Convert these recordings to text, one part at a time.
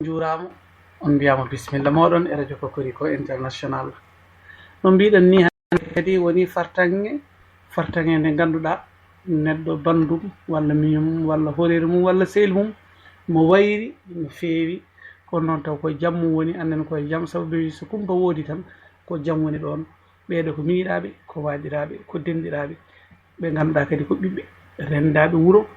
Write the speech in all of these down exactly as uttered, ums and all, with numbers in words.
Njuuraama, on mbiyaama bisimilla mooɗon e Radio Kokoriko International. No mbiɗen ni, hannde kadi woni fartaŋŋe, fartaŋŋe nde ngannduɗaa neɗɗo banndum walla miñum walla horeere mum walla sehil mum mo wayri no feewi, kono noon taw koye jam mum woni, annden koye jam, sabu ɓe mbii so kumpa woodi tan ko jam woni ɗoon. Ɓeeɗo ko miñiraaɓe, ko waadiraaɓe, ko denɗiraaɓe, ɓe ngannduɗaa kadi ko ɓiɓɓe renndaaɓe wuro,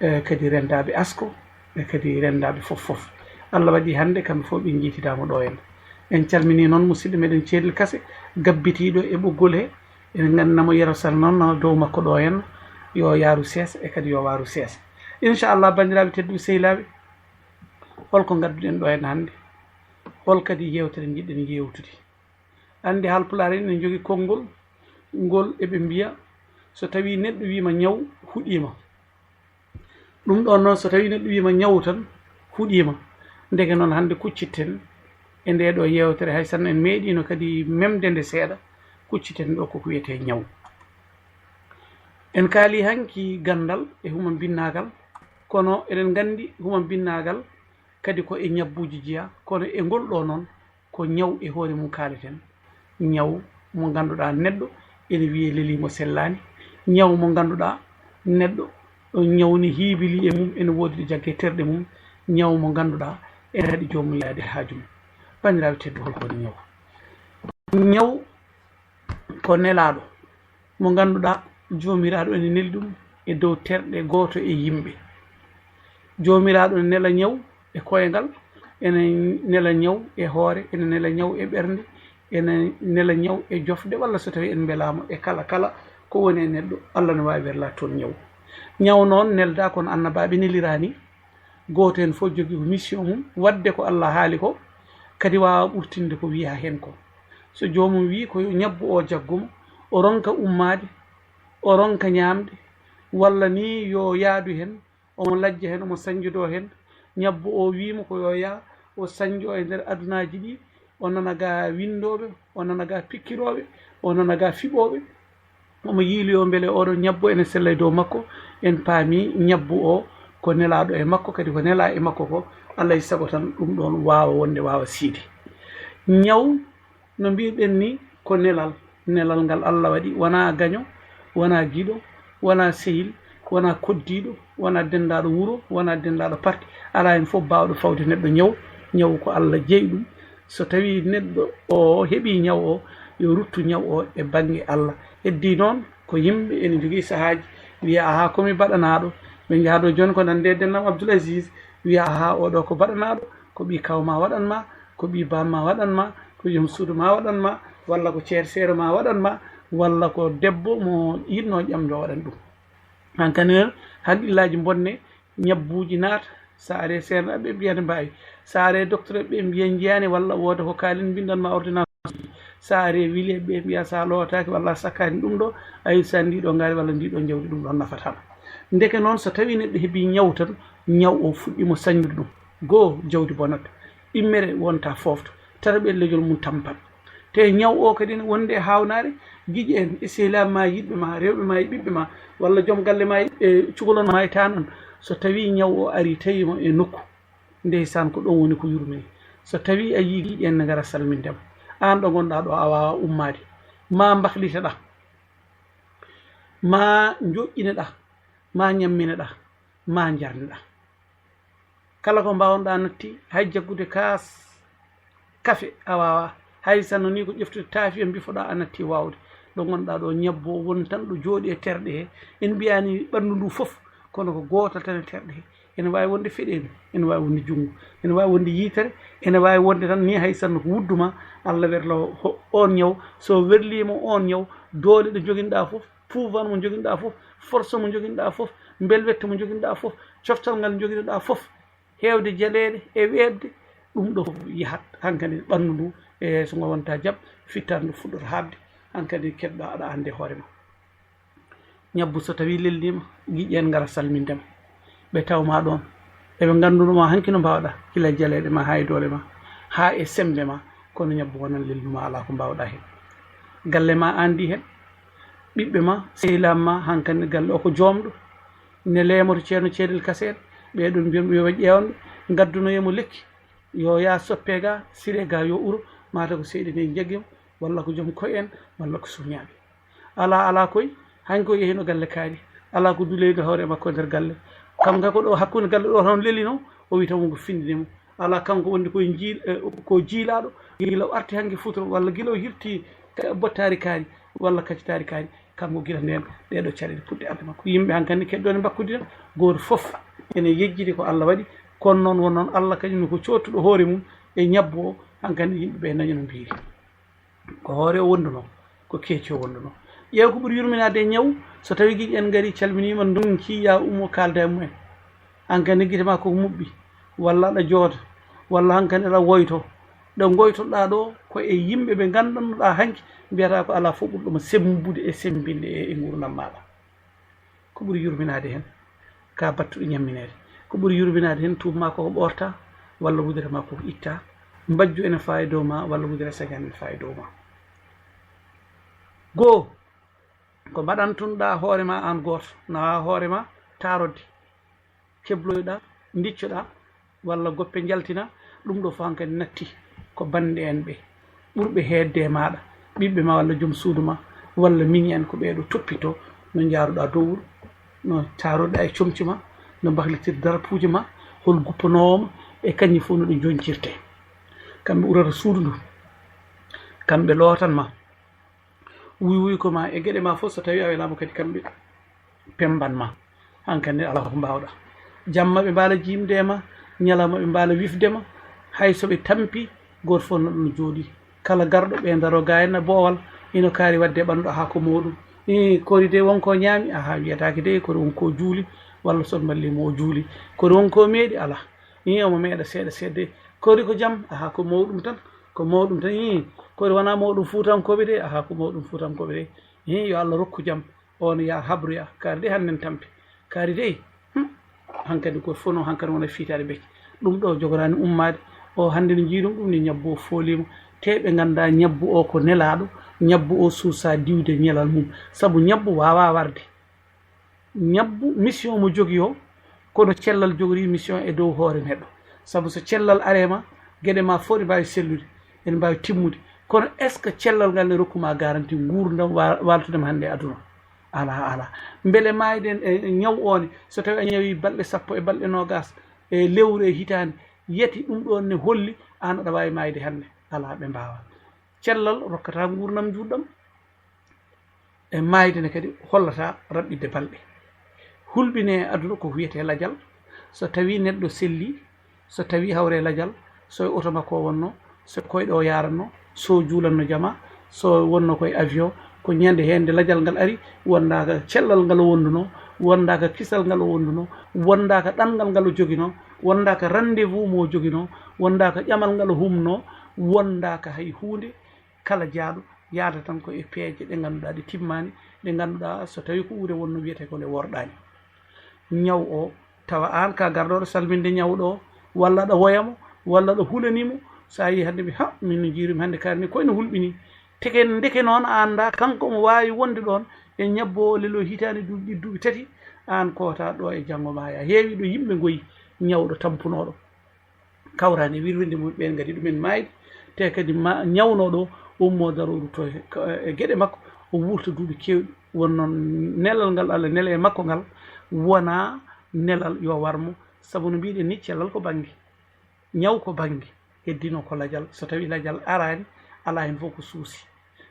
e kadi renndaaɓe asko, e kadi renndaaɓe fof fof. Allah waɗi hannde kamɓe fof ɓe njiitidaama ɗo en. En calminii noon musidɗo meɗen Ceeril Kase, gabbitiiɗo e ɓoggol he, eɗen nganndi namo Yero Sal noon nana dow makko ɗo en, yo yaaru seesa e kadi yo waaru seesa. Inchallah, banndiraaɓe tedduɓe sehilaaɓe, holko ngadduɗen ɗo en hannde? Hol kadi yeewtere njiɗɗen yeewtude? Anndi Haalpulaar en ene njogii konngol ngol eɓe mbiya, so tawii neɗɗo wiima ñaw, huɗiima. Ɗum ɗoon noon, so tawii neɗɗo wiima ñaw tan, huɗiima. Ndeke noon, hannde kuccitten e ndee ɗoo yeewtere, hay sinno en meeɗiino kadi memde nde seeɗa, kuccitten ɗo koko wiyetee ñaw. En kaalii hanki ganndal e humambinnaagal, kono eɗen nganndi humambinnaagal kadi ko e ñabbuuji jeyaa, kono e ngol ɗoo noon, ko ñaw e hoore mum kaaleten. Ñaw mo ngannduɗaa neɗɗo ene wiyee lelii mo sellaani. Ñaw mo ngannduɗaa neɗɗo, o ñaw ne hiibili e mum, ene woodi ɗo jagge terɗe mum. Ñaw mo ngannduɗaa ene haɗi joomum yaade haaju mum. Banndiraaɓe tedduɓe, hol ko woni ñaw? Ñaw ko nelaaɗo mo ngannduɗaa Joomiraaɗo ene neli ɗum e dow terɗe gooto e yimɓe. Joomiraaɗo ene nela ñaw e koyngal, ene nela ñaw e hoore, ene nela ñaw e ɓernde, ene nela ñaw e jofde, walla so tawii en mbelaama e kala, kala ko woni e neɗɗo, Allah ne waawi werlaade toon ñaw. Ñaw noon neldaa kono annabaaɓe neliraani. Gooto heen fof jogii ko mission mum, waɗde ko Allah haali ko, kadi waawa ɓurtinde ko wiyaa heen ko. So joomum wii ko yo ñabbu o jaggu mo, o ronka ummaade, o ronka ñaamde, walla ni yo yaadu heen, omo lajja heen, omo sañjodoo heen. Ñabbu o wii mo ko yo yaa, o sañjoo e nder adunaaji ɗi, o nana ga winndooɓe, o nana ga pikkirooɓe, o nana ga fiɓooɓe. Omo yiiloyoo mbele oɗo ñabbu ene sella e dow makko. En paami ñabbu o ko nelaaɗo e makko, kadi ko nelaa e makko ko, alaa e sago tan ɗum ɗoon waawa wonde, waawa siyde. Ñaw, no mbiɗen ni, ko nelal. Nelal ngal Allah waɗi, wonaa gaño, wonaa giɗo, wonaa sehil, wonaa koddiiɗo, wonaa denndaaɗo wuro, wonaa denndaaɗo parti. Alaa heen fof baawɗo fawde neɗɗo ñaw. Ñaw ko Allah jeyi ɗum. So tawii neɗɗo o heɓii ñaw o, yo ruttu ñaw o e bannge Allah. Heddii noon ko yimɓe ene njogii sahaaji, wiya, "Ahaa, ko mi baɗanaaɗo." Ɓe njaha ɗo jooni ko nande e dennam Abdoul Aziz, wiya, "Ahaa, oɗo ko baɗanaaɗo, ko ɓii kaw ma waɗan ma, ko ɓii baam ma waɗan ma, ko joom suudu ma waɗan ma, walla ko ceer seeɗa ma waɗan ma, walla ko debbo mo yiɗnoo ƴamde o waɗan ɗum." Hankadi noon, haqqillaaji mbonne, ñabbuuji naata, so a aree seernaaɓe ɓe mbiya ne mbaawi, so a aree docteur ɓe mbiya njiyaani, walla wooda ko kaalen mbindan ma ordonnance, so a aree wile ɓe mbiya so a lootaaki walla a sakkaani ɗum ɗo, a yii so a ndi ɗo ngaari walla ndi ɗo njawdi ɗum ɗon nafataa ma. Ndeke noon, so tawii neɗɗo heɓii ñaw tan, ñaw o fuɗɗii mo sañude ɗum. Goo, jawdi bonat, ɗimmere wonta foofto, tataɓel lejol mum tampat. Te ñaw o kadi ne wonde e haawnaare, giƴe en, e sehilaaɓe ma, yiɗɓe ma, rewɓe ma, e ɓiɓɓe ma, walla joom galle ma, e cukalon ma, e tanon. So tawii ñaw o arii, tawii mo e nokku, ndeysaan, ko ɗoon woni ko yurmini. So tawii a yii giƴe en ne ngara salminde ma, aan ɗo ngonɗaa ɗo, a waawaa ummaade, maa mbakliteɗaa, maa njoƴƴineɗaa, maa ñammineɗaa, maa njarneɗaa. Kala ko mbaawnoɗaa natti, hay jaggude kaas kafe a waawaa. Hay sinno nii ko ƴeftude taafiya mbifoɗaa, a natti waawde. Ɗo ngonɗaa ɗo, ñabbu o woni tan ɗo jooɗi e terɗe he. En mbiyaani ɓanndu ndu fof, kono ko gootal tan e terɗe he. Ene waawi wonde feɗeendu, ene waawi wonde junngo, ene waawi wonde yitere, ene waawi wonde tan nii hay sinno ko wuddu ma, Allah werla ho-, oon ñaw. So werlii mo oon ñaw, doole ɗe njoginɗaa fof, pouvoir mo njoginɗaa fof, force mo njoginɗaa fof, mbelwette mo njoginɗaa fof, coftal ngal njoginɗaa fof, heewde jaleeɗe e weeɓde, ɗum ɗo fof yahat hankadi ɓanndu ndu, e so ngo wonta jaɓ, fittaandu ndu fuɗɗoto haaɓde, hankadi keɗɗa aɗa anndi hoore ma. Ñabbu so tawii lelniima, giƴe en ngara salminde ma. Ɓe taw ma ɗoon, eɓe ngannduno ma hanki no mbaawɗaa, gila jaleeɗe ma haa e doole ma, haa e semmbe ma, kono ñabbu wonan lelnuma, alaa ko mbaawɗaa heen. Galle ma anndi heen, ɓiɓɓe ma, sehilaaɓe ma, hankadi galle o ko joomɗo, ne leemoto ceerno Ceedel Kaseer, ɓee ɗoon mbiyam ɗum yo ɓe ƴeewan ɓe, ngaddunoyee mo lekki, Yo yaa soppee ga, siree ga, yo uro, mata ko seyɗi ne jaggi mo, walla ko joom koye en, walla ko suñaaɓe. Alaa, alaa koy, han ko yehino galle kaari, alaa ko duleede hoore makko nder galle. Kanko ko ɗo hakkunde galle ɗo tan lelino, o wi tan wonko findini mo. Alaa, kanko wonde koye jiil-, eh, ko jiilaaɗo, gila o arti hanki futuro, walla gila o hirti ka-, bottaari kaari, walla kacitaari kaari. Kanko gila ndeen, ɗee ɗo caɗeele puɗɗi arde makko. Yimɓe hankandi keddo ne mbakkudira, gooto fof ene yejjiti ko Allah waɗi, kono noon won noon Allah kañum ne ko coottuɗo hoore mum e ñabbu o, hankandi yimɓe ɓe daña no mbiiri. Ko hoore o wonduno, ko keeci o wonduno. Ƴeew ko ɓuri yurminaade e ñaw, so tawi giƴi en ngari calminiima, ndonki ya ummo kaalda e mumen. Hankandi gite ma ko muɓɓi, walla aɗa jooda, walla hankandi aɗa woyto. Ɗo ngoytoɗaa ɗo ko e yimɓe ɓe nganndannoɗaa hanki mbiyata ko alaa fof ɓurɗo mo semmbude e semmbinde e, e nguurndam maaɗa. Ko ɓuri yurminaade heen ka battuɗo ñammineede. Ko ɓuri yurminaade heen tuuba ma ko ɓoorta, walla wudere ma ko itta. Mbajju ene faawi dow ma, walla wudere sagan ene faawi dow ma. Goo, ko mbaɗantunɗaa hoore ma aan gooto, nawaa hoore ma taarodde. Kebloyɗaa, ndiccoɗaa, walla goppe njaltina, ɗum ɗo fof hankadi natti ko bannde en ɓe. Ɓurɓe heedde e maaɗa, ɓiɓɓe ma walla joom suudu ma, walla miñi en ko ɓee ɗo toppito no njaaruɗaa dow wuro, no taaroɗaa e comci ma, no mbahlitiri darapuuji ma, hol guppanoowo ma, e kañƴi fof no ɗi joñcirtee. Kamɓe urata suudu ndu, kamɓe lootan ma. Wuy wuy ko ma e geɗe ma fof, so tawi a welaama kadi kamɓe pemban ma. Hankadi alaa ko mbaawɗa. Jamma ɓe mbaala jiimde e ma, ñalawma ɓe mbaala wifde ma. Hay so ɓe tampi, gooto fof no ɗon jooɗi. Kala garɗo ɓe ndaro ga en boowal, ino kaari waɗde ɓanndo haa ko mooɗum. Ii, kori de won ko ñaami, aha, wiyataake de, kori won ko juuli, walla so on mballi mo o juuli. Kori won ko meeɗi, alaa. Ii, omo meeɗa seeɗa seeɗa de. Kori ko jam, aha, ko mawɗum tan. Ko mawɗum tan, ii, kori wonaa mawɗum Fuutankooɓe de, aha, ko mawɗum Fuutankooɓe de. Ii, yo Allah rokku jam. On ya habroya, kaari de hannden tampi. Kaari dey, hmm, hankadi ko fof noon hankadi wona fiitaade becce. Ɗum ɗo jogoraani ummaade. O hannde no njiirum ɗum ni ñabbu o fooliima. Te ɓe nganndaa ñabbu o ko nelaaɗo, ñabbu o suusaa diwde ñalal mum. Sabu ñabbu waawaa warde. Ñabbu mission mo jogi o, kono cellal jogori mission e dow hoore neɗɗo. Sabu so cellal aree ma, geɗe ma fof ɗe mbaawi sellude, ene mbaawi timmude. Kono est-ce que cellal ngal ne rokku ma garanti nguurndam wa-, waaltudema hannde e aduna? Alaa, alaa. Mbele maayde e, e ñaw o ne, so tawi a ñawi balɗe sappo e balɗe noogas e lewru e hitaande, yeti ɗum ɗon ne holli aan aɗa waawi maayde hannde? Alaa, ɓe mbaawaa. Cellal rokkata nguurndam njuutɗam. E maayde ne kadi hollata raɓɓiɗde balɗe. Hulɓine e aduna ko wiyetee lajal. So tawi neɗɗo selli, so tawi hawre lajal, so e oto makko o wonno, so koyɗe o yaranno, so juulanno jama, so wonno koye avion, ko ñande heen nde lajal ngal ari, wondaaka cellal ngal o wonduno, wondaaka kisal ngal o wonduno, wondaaka ɗanngal ngal o jogino, wondaaka rendez-vous mo o jogino, wondaaka ƴamal ngal o humno, wondaaka hay huunde. Kala jaaɗo yaada tan ko e peeje ɗe ngannduɗaa ɗe timmaani, ɗe ngannduɗaa so tawi ko uude wonno wiyetee ko nde worɗaani. Ñaw o, tawa aan ka garɗo ɗo salminde ñawɗo o, walla aɗa woya mo, walla aɗa hulani mo, so a yii hannde mbi, ha, min no njiirumi hannde kaari ni ko ene hulɓini. Teke ndeke noon a anndaa kanko omo waawi wonde ɗoon e ñabbu o lelo hitaande duuɓi ɗiɗi, duuɓi tati, aan koota ɗo e janngo maaya. Heewi ɗo yimɓe ngoyi ñawɗo tampunooɗo. Kawraani e wirwinde mum, ɓeen ngadi ɗumen maayde. Te kadi ma ñawnooɗo ummo darooru to e, e geɗe makko, o wuurta duuɓi keewɗi. Won noon nelal ngal Allah neli e makko ngal, wonaa nelal yo war mo. Sabu no mbiɗen ni, cellal ko bannge, ñaw ko bannge, heddino ko lajal. So tawi lajal araani, alaa heen fof ko suusi.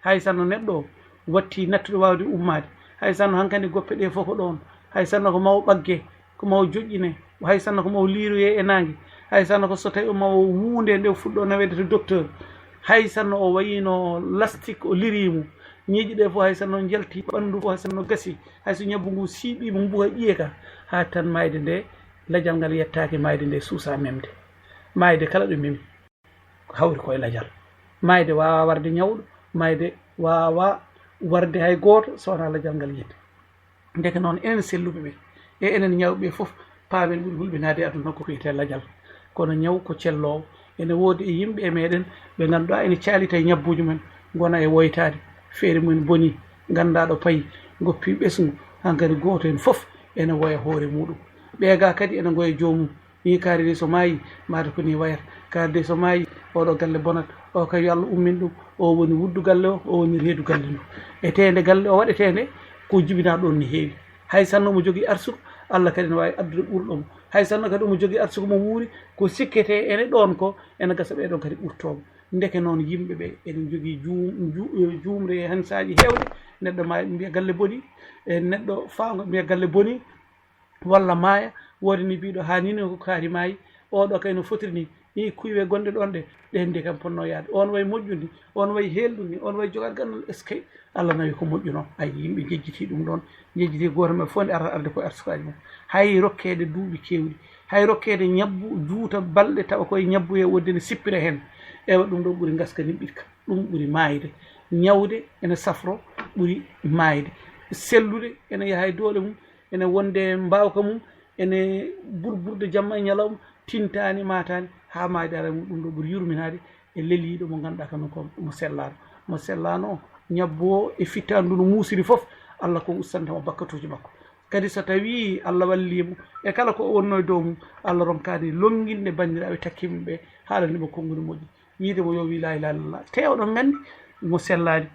Hay sanno neɗɗo o watti nattude waawde ummaade, hay sanno hankadi goppe ɗe fof ko ɗoon, hay sanno ko maw ɓagge, ko maw joƴƴine, hay sanno ko maw liiroye e naange, hay sanno ko so tawi o maw wuunde nde fuɗɗo naweede to docteur, hay sanno o wayino lastik o liriimo, ñiiƴe ɗe fof hay sanno njalti, ɓanndu fof hay sanno gasi, hay so ñabbu ngu siiɓiima mbuha ƴiye ka, haa tan maayde nde, lajal ngal yettaaki, maayde nde suusa memde. Maayde kala ɗo memi. Ko hawri ko e lajal. Maayde waawaa warde ñawɗo, maayde waawaa warde hay gooto so wonaa lajal ngal yiyde. Ndeke noon, enen selluɓe ɓe, e enen ñawɓe ɓe fof, paamen ɓuri hulɓinaade e aduna ko wiyetee lajal. Kono ñaw ko celloowo. Ene woodi e yimɓe e meeɗen ɓe ngannduɗaa ene caalita e ñabbuuji mum en, ngona e woytaade, feere mum en bonii, nganndaa ɗo payi, ngoppi ɓesngu, hankadi gooto heen fof ene woya hoore muuɗum. Ɓeegaa kadi ene ngoya joomum. Ni kaari de so maayi, maata ko ni wayata. Kaari de so maayi, oɗo galle bonat. O kay yo Allah ummin ɗum. O woni wuddu galle o, o woni reedu galle ndu. E teende galle o waɗeteende ko jibinaa ɗoon ni heewi. Hay sanno mo jogii arsuko, Allah kadi ne waawi addude ɓurɗo mo. Hay sanno kadi omo jogii arsuko mo wuuri, ko sikketee ene ɗoon ko, ene gasa ɓee ɗoon kadi ɓurtoomo. Ndeke noon yimɓe ɓe ene njogii juum-, ju-, juumre e hensaaji heewde. Neɗɗo maaya ɓe mbiya galle bonii, e neɗɗo faango ɓe mbiya galle bonii, walla maaya, woodi ni biiɗo haa ni no ko kaari maayi, oɗo kay no fotiri ni, ni kuywe gonɗe ɗoon ɗe, ɗeen de kam ponno yaade. On way moƴƴude ni, on way heelɗude ni, on way jogaade ganndal, eskey, Allah nawi ko moƴƴu noon. Ay, yimɓe njejjitii ɗum ɗoon, njejjitii gooto maɓɓe fof nde arata arde ko e arsukaaji mum. Hay rokkeede duuɓi keewɗi, hay rokkeede ñabbu juuta balɗe tawa koye ñabbu he wonde ne sippira heen. Ewa ɗum ɗo ɓuri ngaska nimɓiɗka, ɗum ɓuri maayde. Ñawde ene safro ɓuri maayde. Sellude ene yaha e doole mum, ene wonde mbaawka mum, ene burburda jamma e ñalawma, tintaani, maataani, haa maayde ara mum, ɗum ɗo ɓuri yurminaade e leliiɗo mo ngannduɗaa kam ko mo sellaano. Mo sellaano o, ñabbu o e fittaandu ndu no muusiri fof, Allah ko ussanta mo bakkatuuji makko. Kadi so tawii Allah wallii mo e kala ko o wonnoo e dow mum, Allah ronkaani lonnginde banndiraaɓe takkiiɓe ɓe, haalande mo konngudi moƴƴi. Wiide mo yo wi laa ilaaha illallah. Te oɗon nganndi mo sellaani.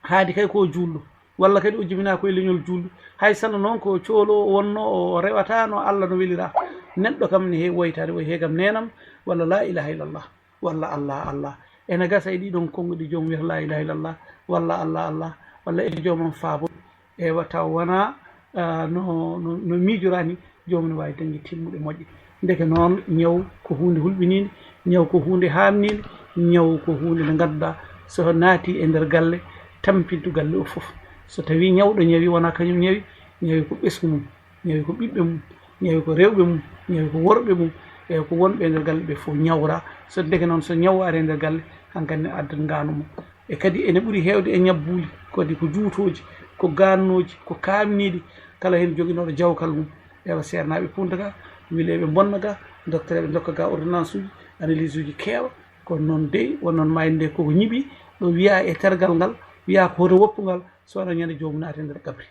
Haadi kay ko juulɗo, walla kadi o jibinaa ko e leñol juulɗo. Hay sano noon ko coolo o wonno, o rewata no Allah no welira. Neɗɗo kam ne heewi woytaade, woy heegam neenam, walla laa ilaaha illallah, walla Allah, Allah. Ene gasa e ɗiɗon konnguɗi joom wiyata laa ilaaha illallah, walla Allah, Allah, walla e joomam faabo. Ewa, taw wonaa, ah, no, no, no miijorani, joomum ne waawi dañde timmuɗe moƴƴe. Ndeke noon, ñaw ko huunde hulɓiniinde, ñaw ko huunde haamniinde, ñaw ko huunde nde ngannduɗaa so naati e nder galle, tampintu galle o fof. So tawii ñawɗo ñawi, wonaa kañum ñawi, ñawi ko ɓesngu mum, ñawi ko ɓiɓɓe mum, ñawi ko rewɓe mum, ñawi ko worɓe mum, e ko wonɓe e nder galle ɓe fof ñawra. So ndeke noon, so ñaw ari e nder galle, hankadi ne addat ngaanu mum. E kadi ene ɓuri heewde e ñabbuuli, kadi ko juutooji, ko gaannooji, ko kaamniiɗi, kala heen joginooɗo jawkal mum. Ewa, seernaaɓe punta ga, wileeɓe mbonna ga, doktoreeɓe ndokka ga ordonnance uji, analyse uji keewa. Kono noon dey, won noon maayde nde koko ñiɓi, ɗo wiyaa e tergal ngal, wiyaa ko hoto woppu ngal, so wonaa ñande joomum naati e nder qabri.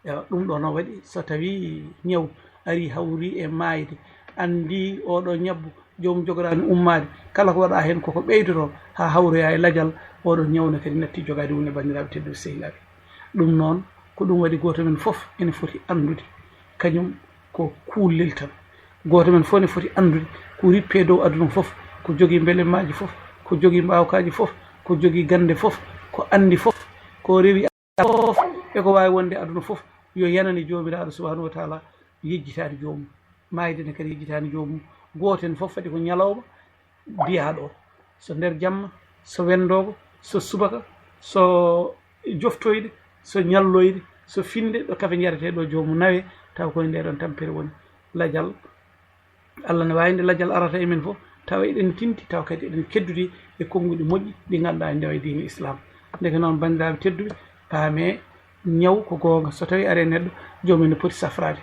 Ewa, ɗum ɗo no waɗi, so tawii ñaw arii hawri e maayde, anndi oɗo ñabbu, joomum jogoraani ummaade, kala ko waɗaa heen koko ɓeydotoo haa hawroyaa e lajal, oɗo ñaw ne kadi natti jogaade woni banndiraaɓe tedduɓe sehilaaɓe. Ɗum noon, ko ɗum waɗi gooto men fof ene foti anndude, kañum ko kuullel tan. Gooto men fof ene foti anndude ko rippee dow aduna fof, ko jogii mbelemmaaji fof, ko jogii mbaawkaaji fof, ko jogii gannde fof, ko anndi fof, ko rewi fof, e ko waawi wonde aduna fof, yo yanane Joomiraaɗo subhanahu wa taala, yejjitaani joomum. Maayde ne kadi yejjitaani joomum. Gooto heen fof fadi ko ñalawma biyaaɗo o. So nder jamma, so wenndoogo, so subaka, so joftoyde, so ñalloyde, so finde, ɗo kafe njaretee ɗo joomum nawe, taw koye nde ɗon tampere woni. Lajal, Allah ne waawi nde lajal arata e men fof, tawa eɗen tinti, tawa kadi eɗen keddude e konnguɗi moƴƴi ɗi ngannduɗaa ene ndewa e diine Islam. Ndeke noon, banndiraaɓe tedduɓe, paamee ñaw ko goonga, so tawii ari e neɗɗo, joomum ene poti safraade.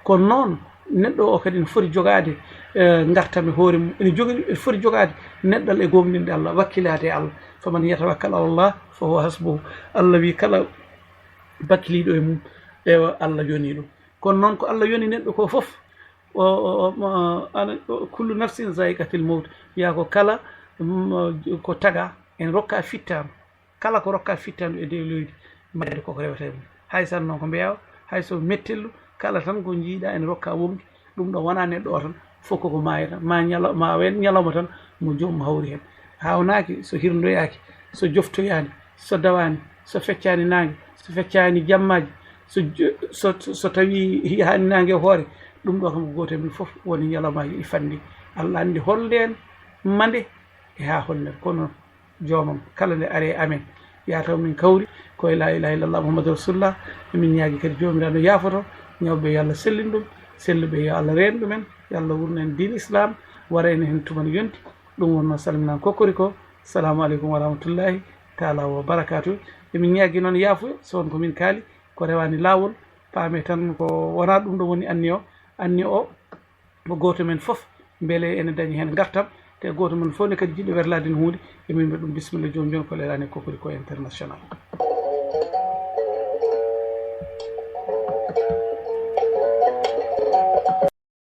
Kono noon, neɗɗo o kadi ne foti jogaade, eh, ngartam e hoore mum, ene jogi, ene foti jogaade neɗɗal e goongɗinde Allah, wakkilaade e Allah. Faman yatawakkal alallah fa huwa hasbuh. Allah wii, kala bakkiliiɗo e mum, ewa, Allah yonii ɗum. Kono noon, ko Allah yoni neɗɗo ko fof, o, o, o, ma, ana, o, kullu nafsin zaiqatil mawt, wiyaa ko kala, mm, ko taga, en rokka fittaandu. Kala ko rokka fittaandu e dow leydi, mayde koko rewata e mum. Hay sano noon ko mbeewa, hay so mettellu, kala tan ko njiiɗaa ene rokka wonki, ɗum ɗo wonaa neɗɗo o tan, fof koko maayata, ma ñala-, ma wen ñalawma tan mo joomum hawri heen. Haawnaaki so hirndoyaaki, so joftoyaani, so dawaani, so feccaani naange, so feccaani jammaaji, so jo-, so, so, so tawii yahaani naange e hoore, ɗum ɗo kam ko gooto e men fof woni ñalawmaaji ɗi fanndi. Allah anndi holndeen mande e haa holndeen. Kono joomam, kala nde ari e amen, yaa taw min kawri ko e laa ilaaha illallah Muhammadu Rasulullah. Emin ñaagi kadi Joomiraaɗo yaafoto ñawɓe, yo Allah sellin ɗum, selluɓe yo Allah reen ɗumen, yo Allah wurno en diine Islam, wara en heen tuma no yonti. Ɗum wonnoo salminaan kokkori ko. Salaamu aleykum wa rahmatullahi taala wa barakaatu. Emin ñaagi noon yaafuya so won ko min kaali, ko rewaani laawol, paamee tan ko wonaa ɗum ɗo woni anniya o. Anniya o ko gooto men fof mbele ene dañi heen ngartam, te gooto men fof ne kadi jiɗɗo werlaade heen huunde, emin mbiya ɗum bisimilla, jooni jooni ko Leelaani Kokoriko International.